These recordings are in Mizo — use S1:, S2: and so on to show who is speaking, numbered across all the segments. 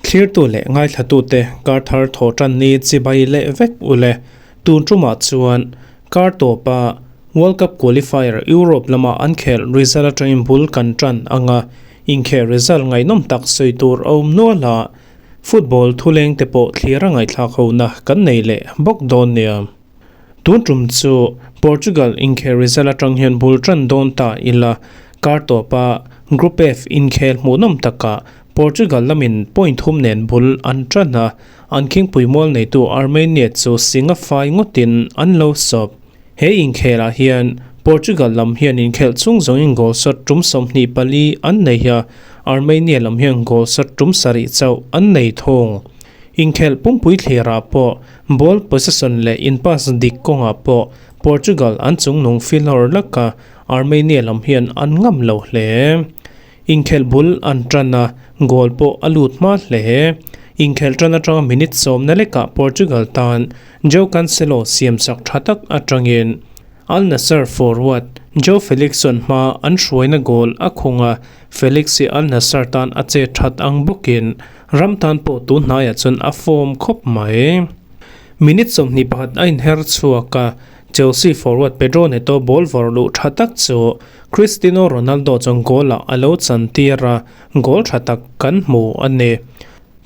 S1: Thlirtu leh ngaithlatute kar thar thaw tan ni chibai leh vek ule. Tun tumah chuan kar tawpa World Cup qualifier Europe lama an khelh result atangin bul kan tan anga inkhel result ngaihnawm tak sawi tur a awm nual a, football thuleng te pawh thlir a ngaihthlak hona kan nei leh bawk dawn nia. Tun tum chu Portugal inkhel result atang hian bul tan dawn ta ila, kar tawpa Group F inkhel hmuhnawm takah Portugal lamin point thum nen bul an tan a, an khingpui mual neitu Armenia chu singa fai ngawtin an lo sawp. He inkhelah hian Portugal lam hian inkhelh chung zawngin goal shot tum 24 an nei a, Armenia lam hian goal shot tum sarih chauh an nei thung. Inkhelh pumpui thlirah pawh Ball possession leh in pass dik kawngah pawh Portugal an chungnung filawr lak a, Armenia lam hian an ngam lo hle. Inkhelh bul an tan a, goal pawh a lut hma hle. Inkhelh tan atanga minute sawmna lekah Portugal tan Joao Cancelo siam chak tha tak atangin Al Nassr forward Joao Felix chuan hma an hruaina goal a khung a, Felix hi Al Nassr tan a che that ang bawkin Ram tan pawh tun hnaiah chuan a form khawp mai. Minute 21 a inher chhuak a, Chelsea forward Pedro Neto ball vawrh luh tha tak chu Cristiano Ronaldo chuan goal ah a lo chan tir a, goal tha tak kan hmu a ni.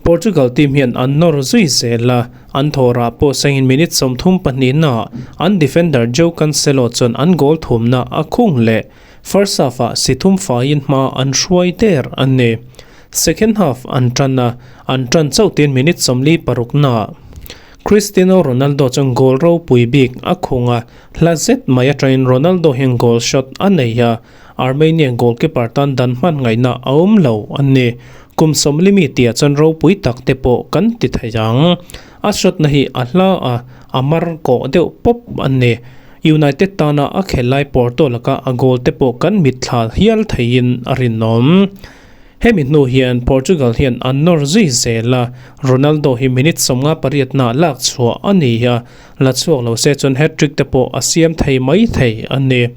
S1: Portugal team hian an nawr zui zel a, an thawhrah pawh sengin minute 32 naah an defender Joao Cancelo chuan an goal thumna a khung leh. First half ah si thum faiin hma an hruai der a ni. Second half an tan a, an tan chauh tin minute 46 naah Cristiano Ronaldo chuan goal ropui bik a khung a, hla zet mai atangin Ronaldo hian goal shot a nei a, Armenian goalkeeper tan dan hman ngaihna a awm lo a ni. Kum 40 mi tia chuan ropui tak te pawh kan ti thei ang. A shot na hi a hla a, a mar kawh deuh pawp a ni. United tana a khel lai Porto laka a goal te pawh kan mitthla hial theiin a rinawm. Hemi hnu hian Portugal hian an nawr zui zel a, Ronaldo hi minute 58 na lak chhuah a ni a, la chhuak lo se chuan hat-trick te pawh a siam thei mai thei a ni.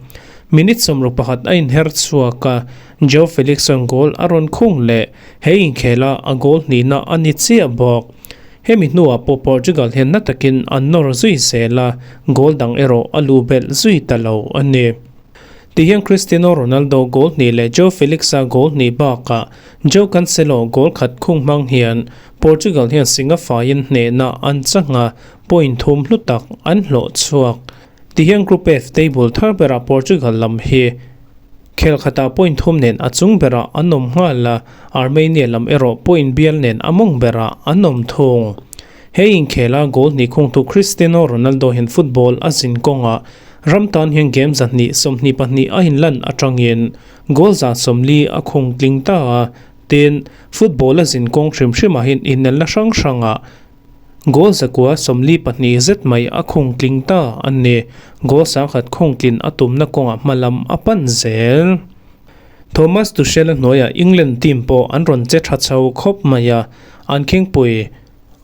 S1: Minute 61 a inher chhuak a, Joao Felix chuan goal a rawn khung leh, he inkhela a goal hnihna a ni chiah bawk. Hemi hnuah pawh Portugal hian na takin an nawr zui zel a, goal dang erawh a lu belh zui ta lo a ni. Tihian Cristiano Ronaldo goal hnih leh Joao Felix-a goal hnih bakah Joao Cancelo goal khat khung hmang hian Portugal hian singa faiin hnehna an chang a, point thum hlu tak an hlawh chhuak. Tihian Group F table thar berah Portugal lam hi Khel khatah point thum nen a chung berah an awm nghal a, Armenia lam erawh point bial nen a mawng berah an awm thung. He inkhela goal hnih khungtu Cristiano Ronaldo hian football a zin kawngah ram tan hian game 122 a inlan atangin goal 140 a khung tling ta a, tin, football a zin kawng hrim hrimah hian inelna hrang hrangah Goal 942 zet mai a khung tling ta a ni. Goal 10,000 khung tlin a tumna kawngah hma lam a pan zel. Thomas Tuchel a hnuaiah England team pawh an rawn che tha chho khawp mai a, an khingpui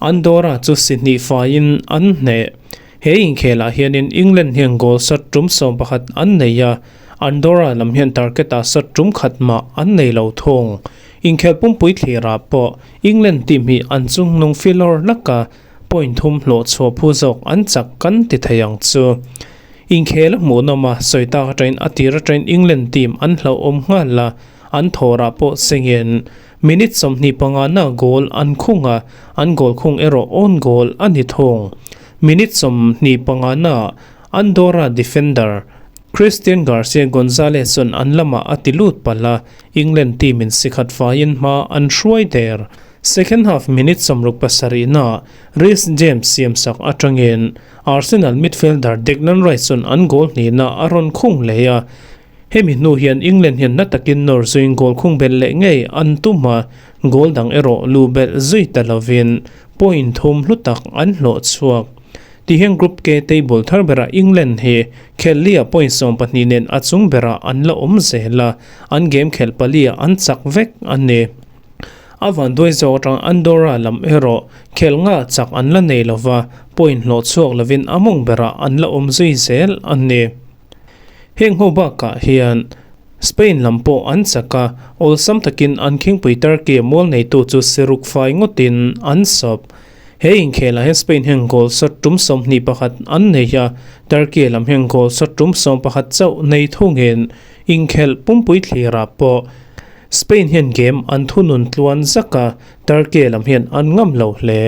S1: Andorra chu si hnih faiin an hneh. He inkhelah hianin England hian goal shot tum 11 an nei a, Andorra lam hian target-ah shot tum khat mah an nei lo thung. Inkhelh pumpui thlirah pawh England team hi an chungnung filawr laka point thum hlawh chhuah phu zawk an chak kan ti thei ang chu. Inkhel a hmuhnawm a, sawi tak atangin a tir atangin England team an hlauhawm nghal a, an thawrah pawh sengin minute 25 na goal an khung a, an goal khung erawh own goal a ni thung. Minute 25 na Andorra defender Christian Garcia Gonzalez chuan an lamah a ti lut palh a, England team in sikhat faiin hma an hruai der. Second half minute 67 na Reece James siam sak atangin Arsenal midfielder Declan Rice chuan an goal hnihna a rawn khung leh a. Hemi hnu hian England hian na takin nawr zuiin goal khung belh leh ngei an tum a, goal dang erawh lu belh zui ta lovin point thum hlu tak an hlawh chhuak. Tihian Group K table thar berah England hi khel lia point 12 nen a chung berah an la awm zel a, an game khel palia an chak vek a ni. A van duai zawk atang Andorra lam erawh khel nga chak an la nei lova, point hlawh chhuak lovin a mawng berah an la awm zui zel a ni. Heng ho bakah hian. Spain lam pawh an chak a, awlsam takin an khingpui Turkey mual neitu chu siruk fai ngawtin an sawp. He inkhelah hian Spain hian goal shot tum 21 an nei a, Turkey lam hian goal shot tum 11 chauh nei thungin inkhelh pumpui thlirah pawh Spain hian game an thunun tluan zak a, Turkey lam hian an ngam lo hle.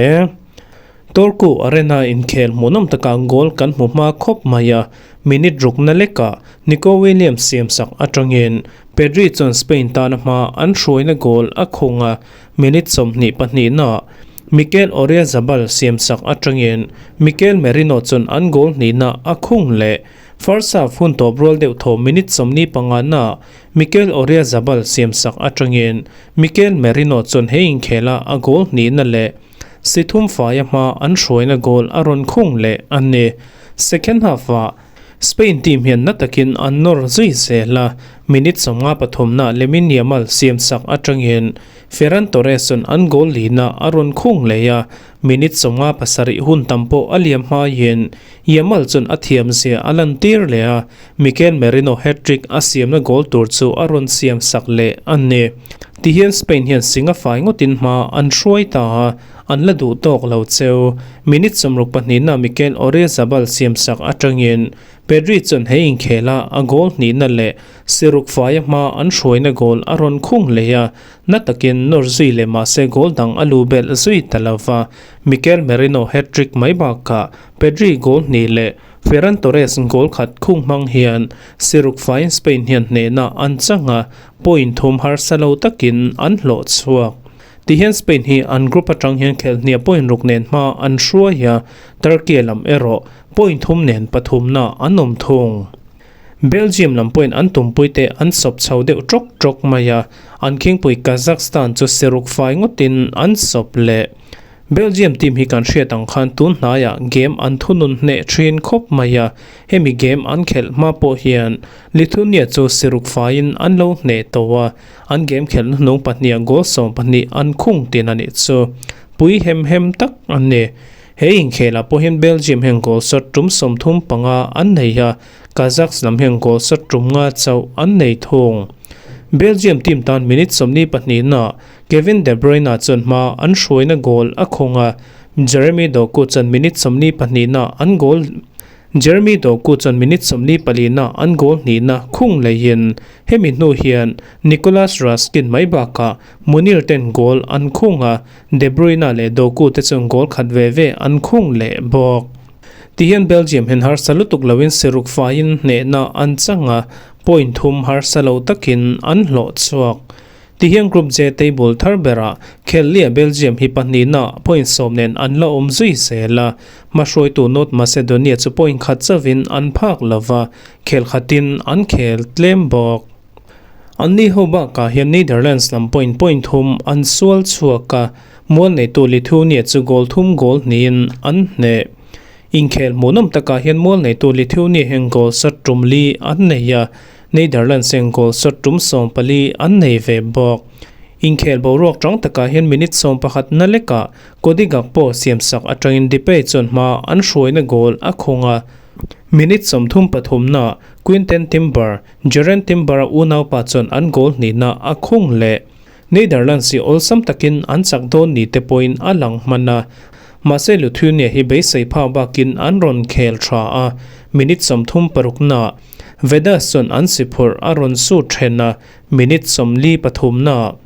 S1: Torku Arena inkhel hmuhnawm takah goal kan hmu hma khawp mai a, minute rukna lekah Nico Williams siamsak atangin Pedri chuan Spain tana hma an hruaina goal a khung a, minute 22 naah Mikel Oyarzabal siamsak atangin Mikel Merino chuan an goal hnihna a khung leh. First half hun tawp rual deuh thaw minute 45 naah Mikel Oyarzabal siamsak atangin Mikel Merino chuan he inkhela a goal hnihna leh si thum faia hma an hruaina goal a rawn khung leh a ni. Second half-ah Spain team hian na takin an nawr zui zel a, minute 53 naah Lamine Yamal siamsak atangin Ferran Torres chuan an goal lina a rawn khung leh a, minute 57 hun tam pawh a liam hmaiin Yamal chuan a thiam zia a lantir leh a, Mikel Merino hat-trick a siamna goal tur chu a rawn siamsak leh a ni. Tihian Spain hian singa fai ngawtin hma an hruai ta a, an la duh tawk lo cheu. Minute 62 naah Mikel Oyarzabal siamsak atangin Pedri chuan he inkhela a goal hnihna leh siruk faia hma an hruaina goal a rawn khung leh a, na takin nawr zui leh mahse goal dang a lu belh zui ta lova. Mikel Merino hat-trick mai bakah Pedri goal hnih leh Ferran Torres goal khat khung hmang hian siruk faiin Spain hian hnehna an chang a, point thum harsa lo takin an hlawh chhuak. Tihian Spain hi an group atang hian khelh hniah point ruk nen hma an hruai a, Turkey lam erawh point thum nen pathumna an awm thung. Belgium lam point an tumpui te an sawp chho deuh tawk tawk mai a, an khingpui Kazakhstan chu siruk fai ngawtin an sawp leh. Belgium team hi kan hriat ang khan tun hnaiah game an thunun hneh thin khawp mai a, hemi game an khelh hma pawh hian Lithuania chu siruk faiin an lo hneh tawh a, an game khelh hnuhnung pahniha goal 12 an khung tin a nih chu. Pui hem hem tak an ni. He inkhelah pawh hian Belgium hian goal shot tum 35 an nei a, Kazakhs lam hian goal shot tum nga chauh an nei thung. Belgium team tan minute 42 naah Kevin De Bruyne chuan hma an hruaina goal a khung a, Jeremy Doku chuan minute 42 naah an goal Jeremy Doku chuan minute 44 naah an goal hnihna khung leihin hemi hnu hian Nicolas Raskin mai bakah Munir ten goal an khung a, De Bruyne leh Doku te chuan goal khat ve ve an khung leh bawk. Tihian Belgium hian harsa lutuk loin siruk faiin hnehna an chang a, point thum harsa lo takin an hlawh chhuak. Tihian Group J table thar berah Khellia Belgium hi pahnihna point 10 nen an la awm zui zel a, hma hruaitu North Macedonia chu point khat chauhin an phak lova, khel khatin an khel tlem bawk. An ni ho bakah hian Netherlands lam point point thum an sual chhuak a, mual neitu Lithuania chu goal thum goal hnihin an hneh. Inkhel hmuhnawm takah hian mual neitu Lithuania hian goal shot tum li an nei a, Netherlands hian goal shot tum 14 an nei ve bawk. Inkhel boruak tang takah hian minute 11 na lekah Cody Gakpo siamsak atangin Depay chuan hma an hruaina goal a khung a. Minute 33 naah Quinten Timber, Jurrien Timber a unaupa chuan an goal hnihna a khung leh. Netherlands hi awlsam takin an chak dawn ni te pawhin a lang hman a, mahse Lithuania hi beisei phak bakin an rawn khel tha a, minute 36 naah Vedas chuan an si phurh a rawn sut then a, minute 43 naah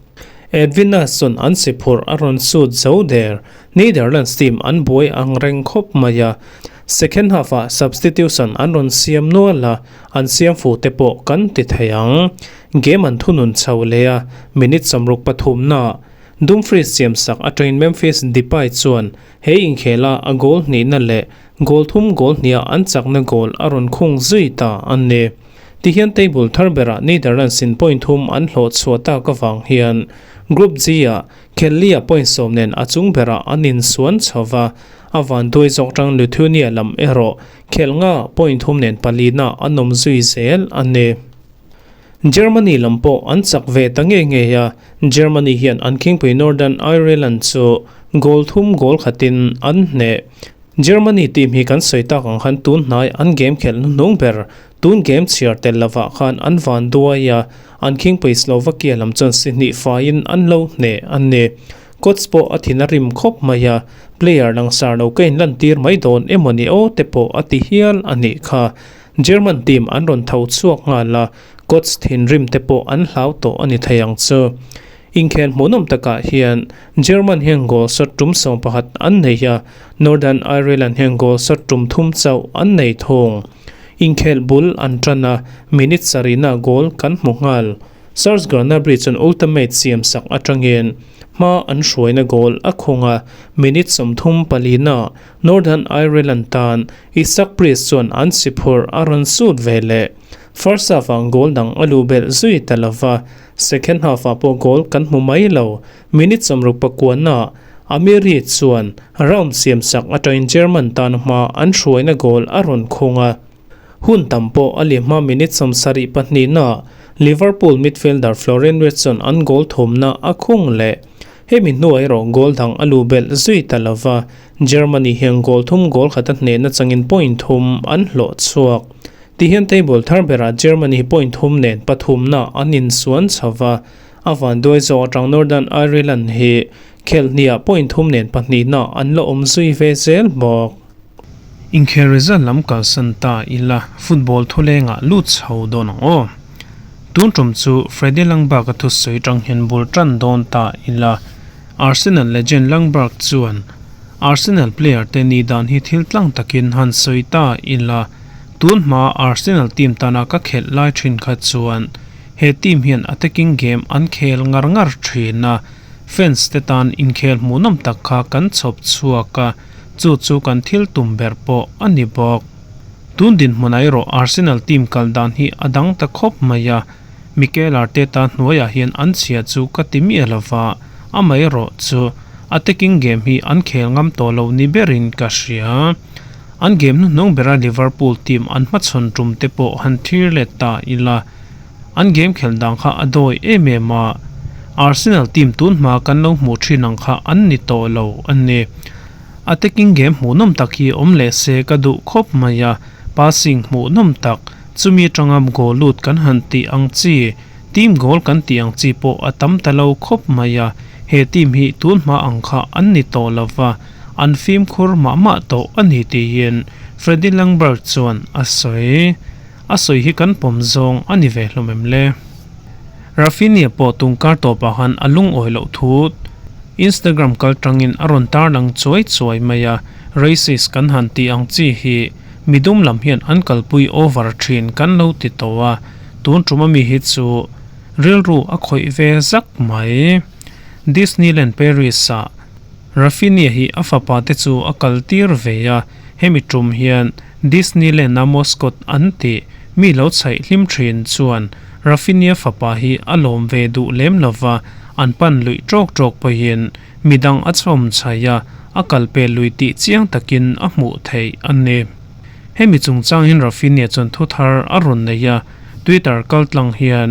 S1: Edvinas chuan an si phurh a rawn sut zo der. Netherlands team an buai ang reng khawp mai a, second half-ah substitution an rawn siam nual a, an siam fu te pawh kan ti thei ang. Game an thunun chho leh a, minute 63 naah Dumfries siamsak atangin Memphis Depay chuan he inkhela a goal hnihna leh goal thum goal hniha an chakna goal a rawn khung zui ta a ni. Tihian table thar berah Netherlands in point thum an hlawh chhuah tak avang hian Group G-ah Khellia point 10 nen a chung berah an insuan chhova, a van duai zawk tang Lithuania lam erawh khel nga point thum nen palina an awm zui zel a ni. Germany lam pawh an chak ve ta nge nge a, Germany hian an khingpui Northern Ireland chu goal thum goal khatin an hneh. Germany team hi kan sawi tak ang khan tun hnai an game khelh hnuhnung ber. Tun game chhiar tel lovah khan an van duai a, an khingpui Slovakia lam chuan si hnih faiin an lo hneh a ni. Coach pawh a thin a rim khawp mai a, player langsar lo ka inlantir mai dawn emaw ni aw te pawh a ti hial a nih kha. German team an rawn tho chhuak nghal a, coach thinrim te pawh an hlau tawh a ni thei ang chu. Inkhel hmuhnawm takah hian German hian goal shot tum 11 an nei a, Northern Ireland hian goal shot tum thum chauh an nei thung. Inkhel bul an tan a, minute sarihna goal kan hmu nghal. Serge Gnabry chuan ultimate siam sak atangin hma an hruaina goal a khung a, minute 34 na Northern Ireland tan Isak Priest chuan an si phurh a rawn sut ve leh. First half ah goal dang a luh belh zui ta lova, second half ah pawh goal kan hmu mai lo. Minute 69 na Amiri chuan round siam sak atangin German tan hma an hruaina goal a rawn khung a. Hun tam pawh a leh hma minute 72 na Liverpool midfielder Florian Wirtz chuan an goal thumna a khung leh. Hemi hnuai erawh goal dang a luh belh zui ta lova, Germany hian goal thum goal khat a hnehna changin point thum an hlawh chhuak. Tihian table thar berah Germany point thum nen pathumna an insuan chho va, a van duai zawk atang Northern Ireland hi khelhniah point thum nen pahnihna an la awm zui ve zel bawk. Inkhel result lam kalsan ta ila football thulengah lut chho dawn ang aw. Tun tum chu Freddie Ljungberg a thusawi tang hian bul tan dawn ta ila Arsenal legend Ljungberg chuan Arsenal player te ni dan hi thil tlang takin han sawi ta ila tun hma Arsenal team tana ka khelh lai thin kha chuan he team hian attacking game an khel ngar ngar thin a, fans te tan inkhel hmuhnawm tak kha kan chhawp chhuak a, chu chu kan thil tum ber pawh a ni bawk. Tun dinhmun ah erawh Arsenal team kal dan hi a dang ta khawp mai a, Mikel Arteta hnuaiah hian an chhia chu ka ti miah lova, amah erawh chu attacking game hi an khel ngam tawh lo ni berin ka hria. An game hnuhnung bera Liverpool team an hmachhawn tum te pawh han thlir let ta ila, an game khelh dan kha a dawi em em a, Arsenal team tun hma kan lo hmuh thin ang kha an ni tawh lo a ni. Attacking game hmuhnawm tak hi awm leh se ka duh khawp mai a, passing hmuhnawm tak, chumi atanga goal lut kan han tih ang chi, team goal kan tih ang chi pawh a tam ta lo khawp mai a, he team hi tun hma ang kha an ni tawh lova, an fimkhur mah mah tawh a ni tiin Freddie Ljungberg chuan a sawi. A sawi hi kan pawm zawng a ni ve hlawm em le? Raphinha pawh tungkar tawpah khan a lungawi loh thu Instagram kal tangin a rawn tarlang chuai chuai mai a, racist kan han tih ang chi hi midum lam hian an kalpui over thin kan lo ti tawh a, tun tum ami hi chu rilru a khawih ve zak mai. Disneyland Paris-ah Raphinha hi a fapa te chu a kal tir ve a, hemi tum hian Disneyland-a mascot an tih mi lo chhaih hlim thin chuan Raphinha fapa hi a lawm ve duh lem lova, an pan luih tawk tawk pawhin midang a chhawm chhaih a, a kal pel lui tih chiang takin a hmuh theih a ni. Hemi chungchang hian Raphinha chuan thu thar a rawn nei a, Twitter kaltlang hian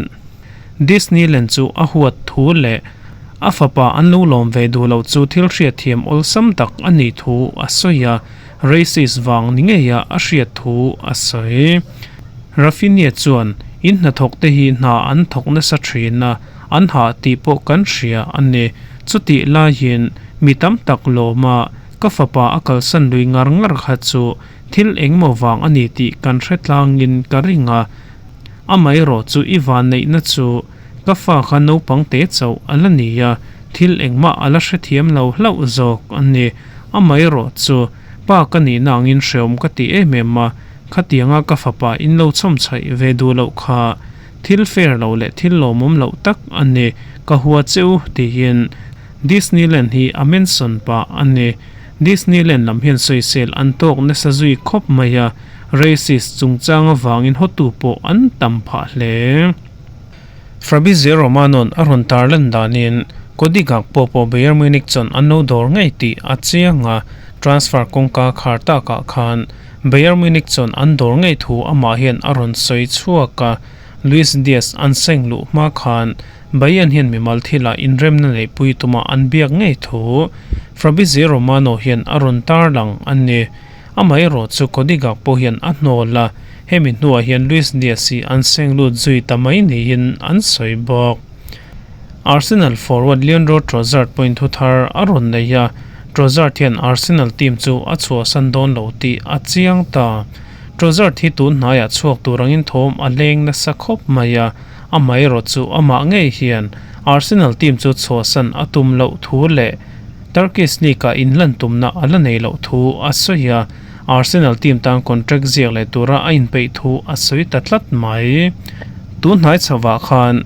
S1: Disneyland chu a huat thu leh a fapa an lo lawm ve duh loh chu thil hriatthiam awlsam tak a nih thu a sawi a, racist vang ni ngeia a hriat thu a sawi. Raphinha chuan, In hnathawk te hi hna an thawk nasa thin a, an hah tih pawh kan hria a ni. Chutih laiin mi tam tak lawma ka fapa a kalsan lui ngar ngar kha chu thil engemaw vang a ni tih kan hre tlangin ka ring a. Amaherawh chu i vanneihna chu ka fa kha naupang te chauh a la ni a, thil engmah a la hrethiam lo hlauh zawk a ni. Amaherawh chu pa ka nihna angin hreawm ka ti em em a, khatianga ka fapa in lo chhawm chhaih ve duh loh kha thil fair lo leh thil lawmawm loh tak a ni, ka hua che u tiin Disneyland hi a mention pah a ni. Disneyland lam hian sawisel an tawk nasa zui khawp mai a, racist chungchang avangin hotu pawh an tam phah hle. Fabrizio Romano-a'n a rawn tarlan danin Cody Gakpo pawh Bayern Munich chuan an lo dawr ngei tih a chiang a, transfer kawngka khar takah khan Bayern Munich chuan an dawr ngei thu amah hian a rawn sawi chhuak a, Luis Diaz an seng luh hma khan Bayern hian mimal thilah inremna neihpui tuma an biak ngei thu Fabrizio Romano hian a rawn tarlang a ni. Amaherawh chu Cody Gakpo hian a hnawl a, Hemi hnuah hian Luis Diaz hi an seng lut zui ta mai niin an sawi bawk. Arsenal forward Leandro Trossard pawhin thu thar a rawn nei a, Trossard hian Arsenal team chu a chhuahsan dawn lo tih a chiang ta. Trossard hi tun hnaiah chhuak tur angin thawm a leng nasa khawp mai a, amaherawhchu amah ngei hian Arsenal team chu chhuahsan a tum loh thu leh Turkish League-ah inlan tumna a la nei loh thu a sawi a, Arsenal team tan contract ziak leh tura a inpeih thu a sawi ta tlat mai. Tun hnai chhovah khan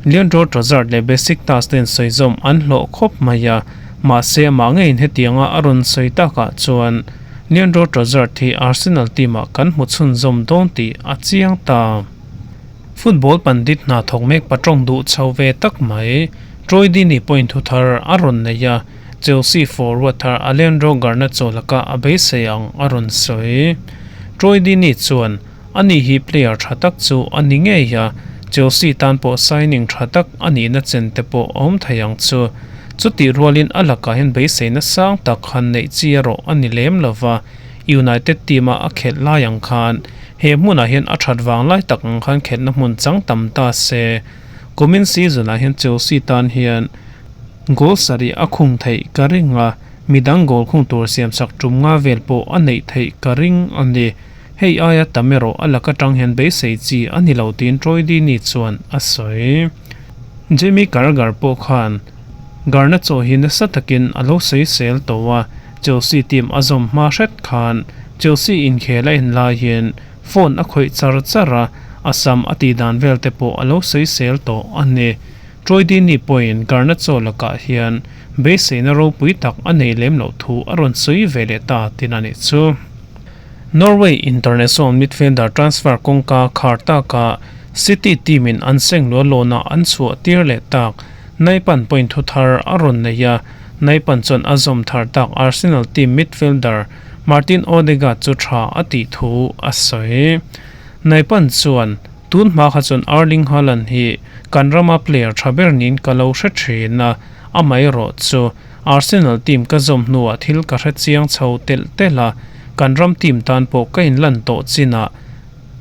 S1: Leandro Trossard leh Besiktas ten sawizawm an hlawh khawp mai a, mahse amah ngeiin hetianga a rawn sawi takah chuan Leandro Trossard hi Arsenal team-ah kan hmu chhunzawm dawn tih a chiang ta. Football pandit hna thawk mek patawng duh chho ve tak mai. Troy Deeney pawhin thu thar a rawn nei a, Chelsea forward thar Alejandro Garnacho laka a beisei ang a rawn sawi. Troy Deeney chuan, Ani hi player tha tak chu a ni ngei a, Chelsea tan pawh signing tha tak a nihna chen te pawh a awm thei ang chu. Chutih rualin a lakah hian beiseina sang tak han neih chi erawh a ni lem lova, United team a a khelh lai ang khan he hmunah hian a that vang lai tak ang khan khelhna hmun chang tam ta se. Kumin season ah hian Chelsea tan hian goal sarih a khung theih ka ring a, midang goal khung tur siam sak tum nga vel pawh a neih theih ka ring a ni. Hei aia tam erawh a lak atang hian beisei chi a ni lo tiin Troy Deeney chuan a sawi. Jamie Carragher pawh khan Garnacho hi nasa takin a lo sawisel tawh a, Chelsea team a zawm hma hret khan Chelsea inkhel a en lai hian phone a khawih char char a, a sam a tih dan vel te pawh a lo sawisel tawh a ni. Troy Deeney pawhin Garnacho lakah hian beiseina ropui tak a nei lem loh thu a rawn sawi ve leh ta tin a nih chu. Norway international midfielder transfer kawngka khar taka City team in an seng luah lawnah an chhuah tir leh tak. Naipan point thu thar a rawn nei a, Naipan chuan a zawm thar tak Arsenal team midfielder Martin Odegaard chu tha a tih thu a sawi. Naipan chuan, Tun hma kha chuan Erling Haaland hi kan rama player tha ber niin ka lo hre thin a, amaherawh chu Arsenal team ka zawm hnuah thil ka hre chiang chho telh telh a, kan ram team tan pawh ka inlan tawh chinah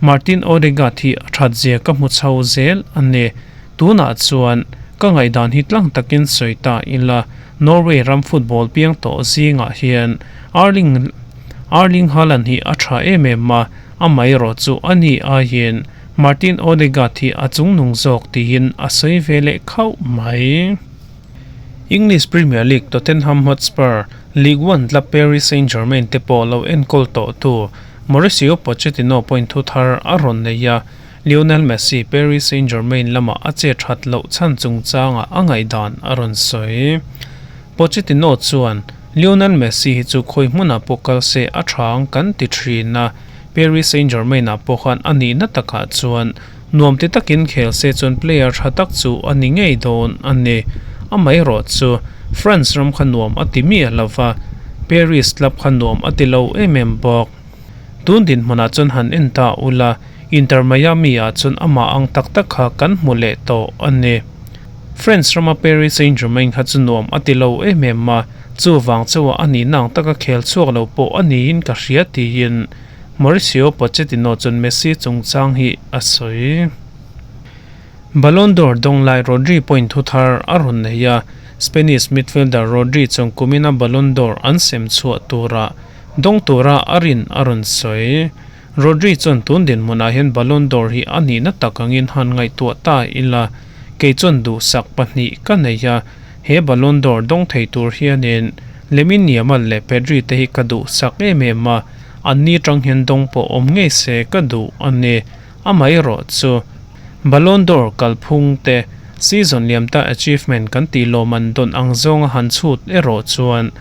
S1: Martin Odegaard hi a that zia ka hmu chho zel a ni. Tunah chuan ka ngaihdan hi tlang takin sawi ta ila, Norway ram football piang tawh zingah hian Erling Erling Haaland hi a tha em em a, amaherawh chu a ni aiin Martin Odegaard hi a chungnung zawk tiin a sawi ve leh khauh mai. English Premier League Tottenham Hotspur, League One tla Paris Saint-Germain te pawh lo enkawl tawhtu Mauricio Pochettino pawhin thu thar a rawn nei a, Lionel Messi Paris Saint-Germain lamah a che that loh chhan chungchangah a ngaihdan a rawn sawi. Pochettino chuan, Lionel Messi hi chu khawi hmunah pawh kal se a tha ang kan ti thin a, Paris Saint-Germain-ah pawh khan a nihna takah chuan Nuam ti takin khel se chuan player tha tak chu a ni ngei dawn a ni. Amaherawh chu France ram kha nuam a ti miah lo va, Paris club kha nuam a ti lo em em bawk. Tun dinhmunah chuan han en ta ula, Inter Miami ah chuan amah ang tak tak kha kan hmu leh tawh a ni. France rama Paris Saint-Germain kha chu nuam a ti lo em em a, chuvang chauha a nihna ang taka khel chhuak lo pawh a niin ka hria tiin Mauricio Pochettino chuan Messi chungchang hi a sawi. Ballon d'Or dawng lai Rodri pawhin thu thar a rawn nei a, Spanish midfielder Rodri chuan kumina Ballon d'Or an sem chhuah tura dawng tura a rin a rawn sawi. Rodri chuan tun dinhmunah hian Ballon d'Or hi a nihna tak angin han ngaihtuah ta ila, kei chuan duhsak pahnih ka nei a, he Ballon d'Or dawng thei tur hianin Lamine Yamal leh Pedri te hi ka duhsak em em a, Anni tang hian dawng pawh awm ngei se ka duh a ni. Amaherawh chu Ballon d'Or kalphung te season liamta achievement kan tih lawm an dawn ang zawnga han chhut erawh chuan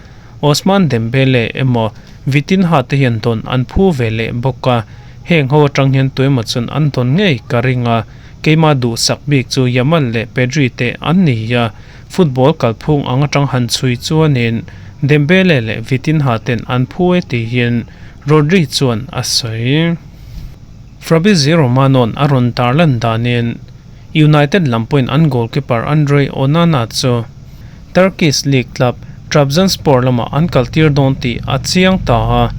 S1: Ousmane Dembele emaw Vitinha te hian dawn an phu ve leh bawk a, heng ho atang hian tuemaw chuan an dawn ngei ka ring a, keimah duhsak bik chu Yamal leh Pedri te an ni a, Football kalphung ang atang han chhui chuanin Dembele leh Vitinha ten an phu e tihin Rodri chuan a sawi. Fabrizio Romano-a'n a rawn tarlan danin United lam pawhin an goalkeeper Andre Onana chu Turkish League club Trabzonspor lamah an kaltir dawn tih a chiang ta a.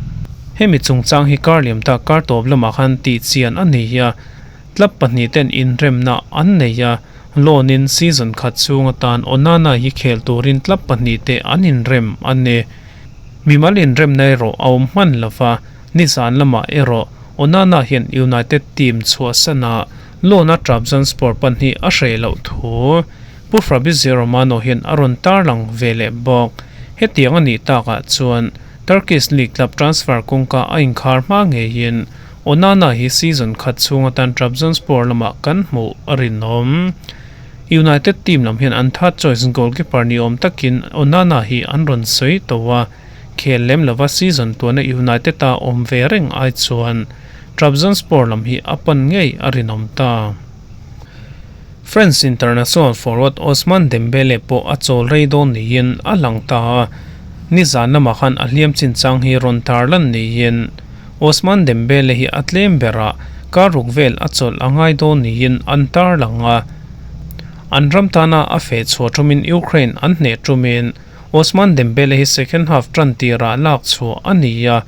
S1: Hemi chungchang hi kar liam tak kar tawp lamah khan tih chian a ni a, club pahnih ten inremna an nei a, loan in season khat chhung atan Onana hi khel turin club pahnih te an inrem a ni. Mimal inremna erawh a awm hman lova, nizan lamah erawh Onana hian United team chhuahsan a, loan a Trabzonspor pan hi a hreh loh thu Pu Fabrizio Romano hian a rawn tarlang ve leh bawk. Hetiang a nih takah chuan Turkish League club transfer kawngka a inkhar hma ngeiin Onana hi season khat chhung atan Trabzonspor lamah kan hmuh a rinawm. United team lam hian an third choice goalkeeper ni awm takin Onana hi an rawn sawi tawh a, khel lem lova season tuana United a awm ve reng ai chuan Trabzonspor lam hi a pan ngei a rinawm ta. France international forward Ousmane Dembele pawh a chawl rei dawn niin a lang ta a, nizan lamah khan a hliam chinchang hi rawn tarlan niin Ousmane Dembele hi a tlem berah kar ruk vel a chawlh a ngai dawn niin an tarlang a. An ram tana a feh chhuah tumin Ukraine an hneh tumin Ousmane Dembele hi second half tan tirah lak chhuah a ni a,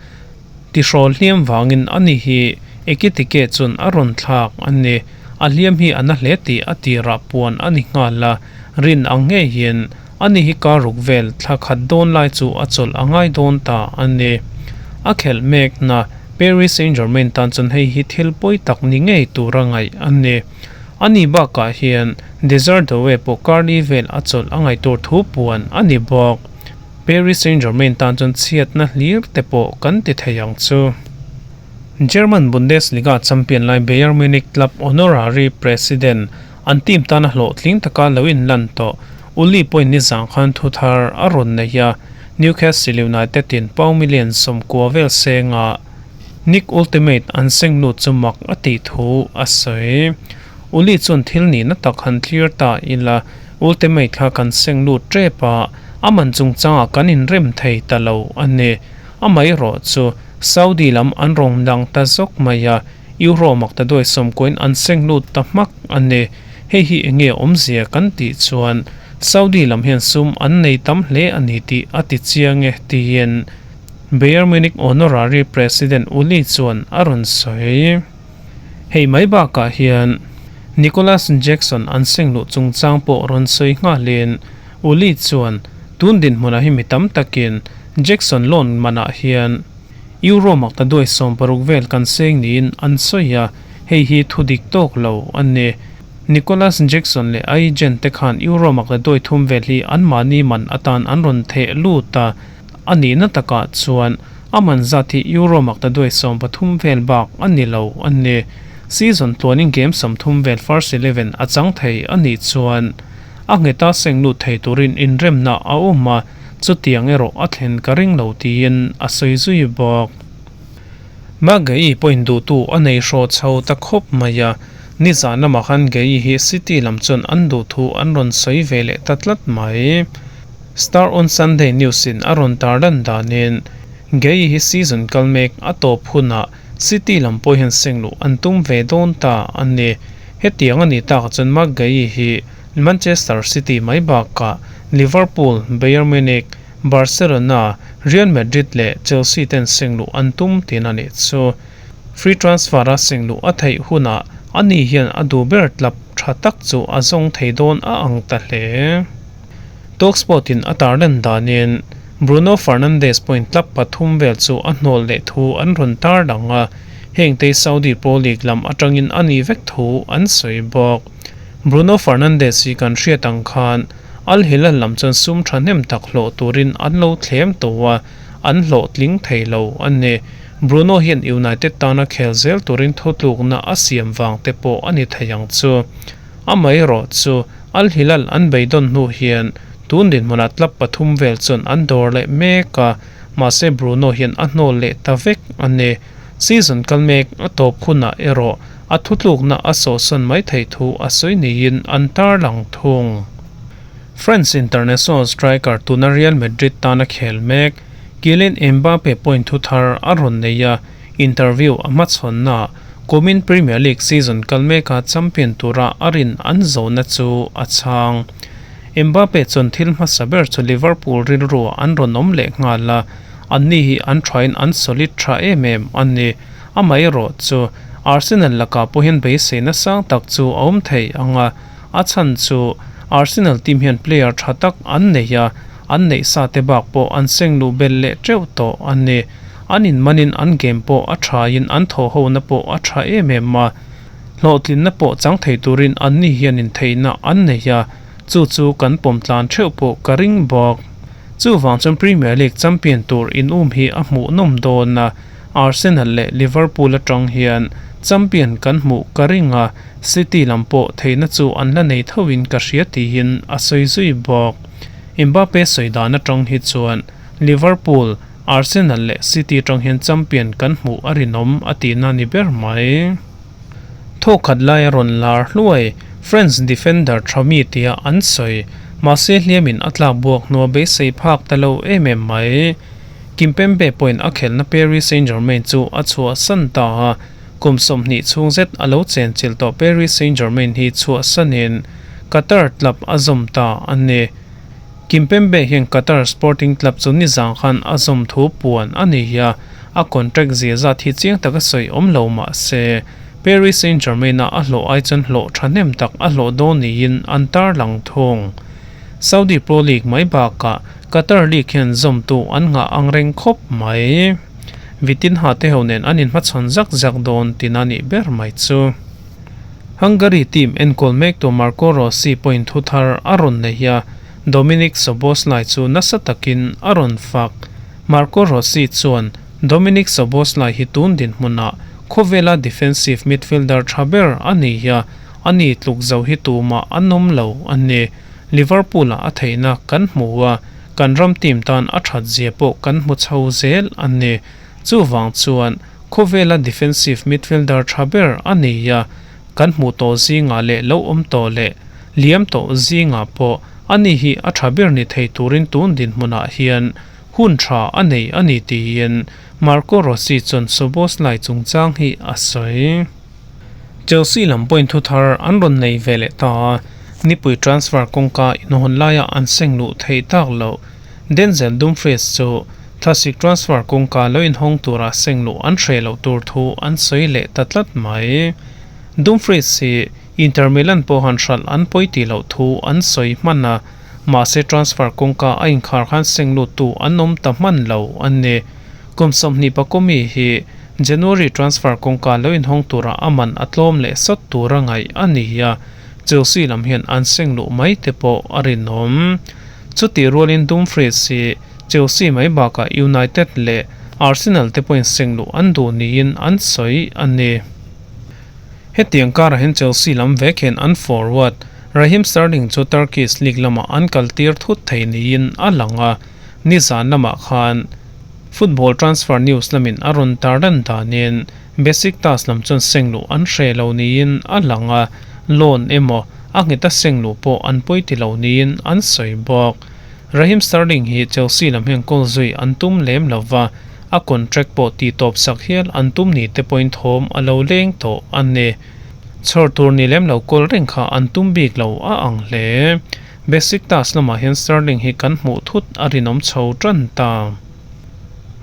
S1: Tihrawl hliam vangin ani hi Ekitike chuan a rawn thlak a ni. A hliam hi a na hle tih a tirah puan a ni nghal a, rin ang ngei hian ani hi kar ruk vel thla khat dawn lai chu a chawlh a ngai dawn ta a ni. A khelh mekna Paris Saint-Germain tan chuan hei hi thil pawi tak ni ngei tura ngaih a ni. Ani bakah hian Desire Doue pawh karli vel a chawlh a ngaih tur thu puan a ni bawk. Paris Saint-Germain tan chuan chhiatna hlir te pawh kan ti thei ang chu. German Bundesliga champion lai Bayern Munich club honorary president an team tana hlawhtling taka lo inlan tawh Uli pawhin nizang khan thu thar a rawn nei a, Newcastle United in pound million 90 vel senga Nick Ultimate an seng lut chu mak a tih thu a sawi. Uli chuan thil nihna tak han thlir ta ila Ultimate kha kan seng lut tep a, a man chungchangah kan inrem thei ta lo a ni. Amaherawh chu Saudi lam an rawn lang ta zawk mai a, Euro mak ta duai sawmkuain an seng lut ta hmak a ni. Hei hi eng nge awmzia kan tih chuan Saudi lam hian sum an nei tam hle a ni tih a ti chiang e tiin Bayern Munich honorary president Uli chuan a rawn sawi. Hei mai bakah hian Nicholas Jackson an seng luh chungchang pawh rawn sawi nghalin Uli chuan tun dinhmunah hi mi tam takin Jackson loan manah hian Euro mak ta duai 60 vel kan seng niin an sawi a, hei hi thu dik tawk lo a ni. Nicholas Jackson leh a agent te khan Euro mak ta duai thum vel hi anmahni man atan an rawn theh lut a, a nihna takah chuan A man zat hi Euro mak ta duai 13 vel bak a ni lo a ni. Season tluanin game 30 vel first 11 a chang thei a nih chuan a ngheta seng lut thei turin inremna a awm a, chutiang erawh a thlen ka ring lo tiin a sawi zui bawk. Maguire pawhin duhtu a nei hraw chho ta khawp mai a, nizan lamah khan Gueye hi City lam chuan an duhthu an rawn sawi ve leh ta tlat mai. Star on Sunday News in a rawn tar lan danin Gueye hi season kal mek a tawp hunah City lam pawh hian seng luh an tum ve dawn ta a ni. Hetiang a nih takah chuan Marc Gueye hi Manchester City mai bakah Liverpool, Bayern Munich, Barcelona, Real Madrid leh Chelsea ten seng luh an tum tihna a nih chu. Free transfer a seng luh a theih hunah ani hian a duh ber tlap tha tak chu a zawng thei dawn a ang ta hle. Talksport in a tarlan danin Bruno Fernandes pawhin club pathum vel chu a hnawl leh thu an rawn tarlang a, heng te Saudi Pro League lam atangin a ni vek thu an sawi bawk. Bruno Fernandes hi kan hriat ang khan Al Hilal lam chuan sum thahnem tak hlawh turin an lo thlem tawh a, an hlawhtling thei lo a ni. Bruno hian United tana khel zel turin thutlukna a siam vang te pawh a ni thei ang chu. Amaherawh chu Al Hilal an beidawn hnu hian tun dinhmunah club pathum vel chuan an dawr leh mek a, mahse Bruno hian a hnawl leh ta vek a ni. Season kal mek a tawp hunah erawh a thutlukna a sawhsawn mai theih thu a sawi niin an tarlang thung. France international striker tuna Real Madrid tana khel mek Kylian Mbappe pawhin thu thar a rawn nei a, Interview a hmachhawnna kumin Premier League season kal meka champion tura a rin an zawhna chu a chhang. Mbappe chuan thil hmasa ber chu Liverpool rilru an rawn awm leh nghal a, Anni hi an thain an solid tha em em a ni. Amaherawhchu, Arsenal lakah pawh hian beiseina sang tak chu a awm thei ang a, a chhan chu Arsenal team hian player tha tak an nei a, an neih sa te bak pawh an seng luh belh leh teuh tawh a ni. An inmanin an game pawh a thain an thawhhona pawh a tha em em a, hlawhtlinna pawh chang thei turin anni hian intheihna an nei a, chu chu kan pawm tlan theuh pawh ka ring bawk. Chuvang chuan Premier League champion tur inum hi a hmuhnawm dawn a, Arsenal leh Liverpool atang hian champion kan hmuh ka ring a, City lam pawh theihna chu an la nei thoin ka hria tiin a sawi zui bawk. Mbappe sawi dan atang hi chuan Liverpool, Arsenal leh City atang hian champion kan hmuh a rinawm a tihna ni ber mai. Thawkhat laia rawn lar hluai French defender tha mi tia an sawi. Mahse hliamin a tlak buak hnua beisei phak ta lo em em mai. Kimpembe pawhin a khelhna Paris Saint-Germain chu a chhuahsan ta a, kum 20 chhung zet a lo chenchilh tawh Paris Saint-Germain hi chhuahsanin Qatar club a zawm ta a ni. Kimpembe hian Qatar Sporting Club chu nizang khan a zawm thu puan a ni a, a contract zia zat hi chiang taka sawi awm lo mah se, Paris Saint-Germain-a a hlawh ai chuan hlawh thahnem tak a hlawh dawn niin an tarlang thung. Saudi Pro League mai bakah Qatar League hian zawmtu an nghah ang reng khawp mai. Vitinha te ho nen an inhmachhawn zak zak dawn tina nih ber mai chu. Hungary team enkawl mektu Marco Rossi pawhin thu thar a rawn nei a, Dominik Szoboszlai chu nasa takin a rawn fak. Marco Rossi chuan Dominik Szoboszlai hi tun dinhmunah khawvela defensive midfielder tha ber a ni a, ani tluk zo hi tumah an awm lo a ni. Liverpool-ah a theihna kan hmu a, kan ram team tan a that zia pawh kan hmu chho zel a ni. Chuvang chuan khawvela defensive midfielder tha ber a ni a, kan hmuh tawh zingah leh lo awm tawh leh liam tawh zingah pawh ani hi a tha ber ni thei turin tun dinhmunah hian hun tha a nei a ni tiin Marco Rossi chuan Szoboszlai chungchang hi a sawi. Chelsea lam pawhin thu thar an rawn nei ve leh ta a, nipui transfer kawngka inhawn laia an seng luh theih tak loh Denzel Dumfries chu thlasik transfer kawngka lo inhawng tura seng luh an hreh loh tur thu an sawi leh ta tlat mai. Dumfries hi Inter Milan pawhan hralh an pawi tih loh thu an sawi hman a, mahse transfer kawngka a inkhar khan seng luttu an awm ta hman lo a ni. Kum 20 pakawmi hi January transfer kawngka lo inhawng tura a man a tlawm leh sawt tura ngaih a ni a, Chelsea lam hian an seng luh mai te pawh a rinawm. Chutih rualin Dumfries hi Chelsea mai bakah United leh Arsenal te pawhin seng luh an duh niin an sawi a ni. Hetiang karah hian Chelsea lam vek hian an forward Raheem Sterling chu Turkish League lamah an kaltir thut thei niin a lang a, nizan lamah khan Football Transfer News lamin a rawn tarlan danin Besiktas lam chuan seng luh an hreh lo niin a lang a, loan emaw a nghet a seng luh pawh an pawi ti lo niin an sawi bawk. Raheem Sterling hi Chelsea lam hian goal zui an tum lem lo va, a contract pawh tih tawp sak hial an tum ni te pawhin thawm a lo leng tawh a ni. Chhawr tur ni lem lo goal reng kha an tum bik lo a ang hle. Besiktas lamah hian Sterling hi kan hmuh thut a rinawm chho tan ta.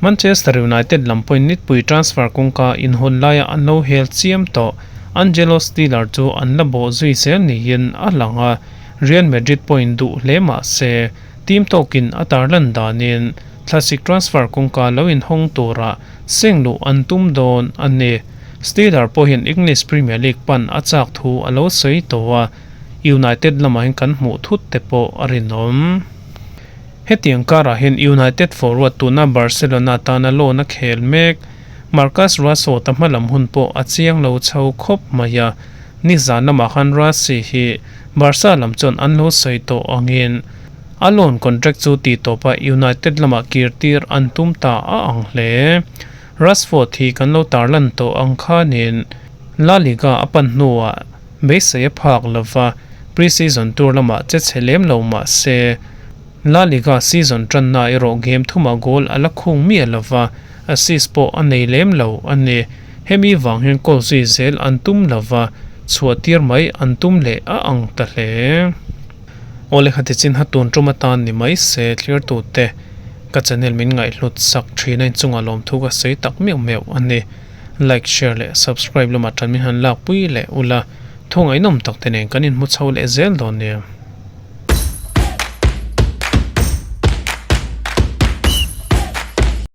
S1: Manchester United lam pawhin nitpui transfer kawngka inhawn laia an lo hel chiam tawh. Angelo Stiller chu an la bawh zui zel niin a lang a, Real Madrid pawhin duh hle mah se, team tawkin a tarlan danin thlasik transfer kawngka lo inhawng tura seng luh an tum dawn a ni. Stiller pawhin English Premier League pan a chak thu a lo sawi tawh a, United lamah hian kan hmuh thut te pawh a rinawm. Hetiang karah hian United forward tuna Barcelona tana loan a khel mek. Marcus Rashford a hmalam hun pawh a chiang lo chho khawp mai a, nizan lamah khan Rashford hi Barca lam chuan an lo sawi tawh angin a loan contract chu tih tawpa United lamah kir tir an tum ta a ang hle. Rashford hi kan lo tarlan tawh ang khanin La Liga a pan hnuah beisei a phak lova, pre-season tour lamah che chhe lem lo mah se La Liga season tanna erawh game thumah goal a la khung miah lova, assist pawh a nei lem lo a ni. Hemi vang hian goal zui zel an tum lova, chhuah tir mai an tum leh a ang ta hle. Aw lehkha ti chin ha tun tum atan ni mai se thlir tute. Ka channel min ngaihhlut sak thin a inchungah lawmthu ka sawi tak meuh meuh a ni. Like, share leh subscribe lamah tan min han lakpui leh ula, thu ngaihnawm tak te nen kan inhmu chho leh zel dawn nia.